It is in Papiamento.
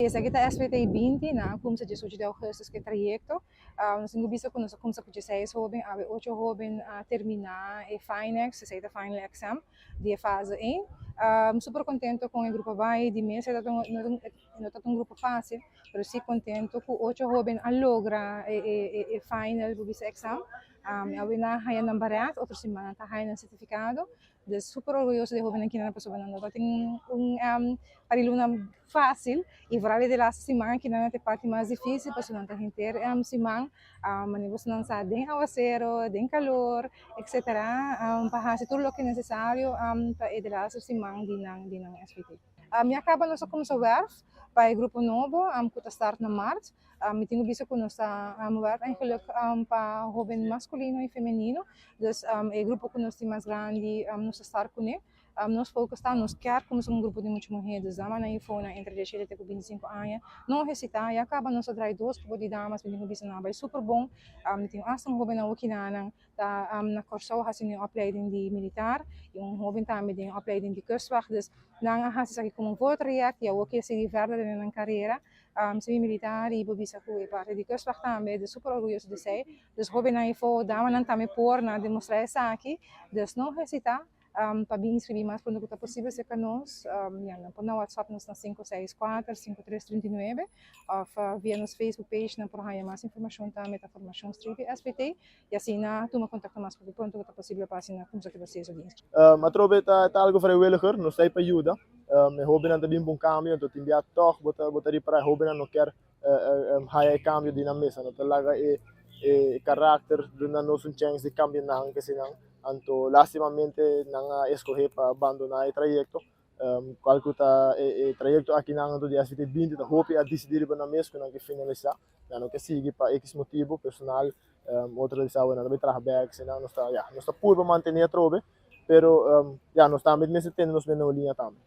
Esaki ta SVT 20, nan a kumsa 18 di augustus ku e trayekto. Nos tin ku bisa ku nos a kumsa ku 16 hoben, awe 8 hoben a terminá e Finex, esei ta final exam di fase 1. Super kontentu ku e grupo bai, di mes no ta un grupo fásil, pero si kontentu ku 8 hoben a logra e final bisa exam. Awe nan a haña nan barat, otro siman ta haña nan sertifikado. Dus super orguyoso di hobennan akinan, pasobra nan no tin un par di luna fásil i vooral e laatste siman akinan ta e parti mas difísil, pasobra nan ta henter siman manera boso nan sa den awaseru, den kalor, etc. Pa hasi tur loke nesesario pa e laatste siman di nan SVT. Ya kaba nos a kuminsá werf pa e grupo nobo ku ta start na mart. Mi tin ku bisa ku nos ta werf eigenlijk pa hoben maskulino i femenino. Dus e grupo ku nos tin mas grandi nos ta start kuné. Nos focus ta nos kier kuminsá un grupo di mucha muhé, dus damanan eifonan entre 17 te ku 25 aña. No hesitá, ya kaba nos a draai dos grupo di damas, mi tin ku bisa nan a bai super bon. Mi tin hasta un hoben akinan ta na Kòrsou hasiendo un opleiding di militar i un hoben tambe den opleiding di kustwacht. Dus nan a hasi esaki komo un voortraject i awor ke sigui verder den nan karera semi militar i por bisa ku e parti di kustwacht tambe, dus super orguyoso di esei. Dus hobennan eifo, damanan tambe por nan demostrá esaki, dus no hesitá pa bin inskribí mas pronto ku ta posibel serka nos. Ya, nan por na WhatsApp nos na 564 5339 òf via nos Facebook page nan por haña mas informashon tambe, ta formashon-SVT, i asina tuma kontakto mas pronto ku ta posibel pa asina kuminsá ku e proseso di inskripshon. Atrobe ta algo vrijwilliger, nos ta pa yuda. E hobennan ta bin pa un kambio, anto tin bia toch bo ta ripará e hobennan no kier haya e kambio di nan mes, no ta laga e karakter duna nos un chance di kambia nan ke nan. Anto lastimamente nan a eskohé pa abandoná e trayekto. Kual ku ta e trayekto akinan anto di SVT 20 ta hopi a disidí riba nan mes ku nan ke finalisá. Nan no ke sigui pa X motibu personal, otro ta bisa nan ta bai traha bèk, asina nos ta, ya, nos ta purba mantené atrobe, pero ya, nos tambe mester tene nos mes na un liña tambe.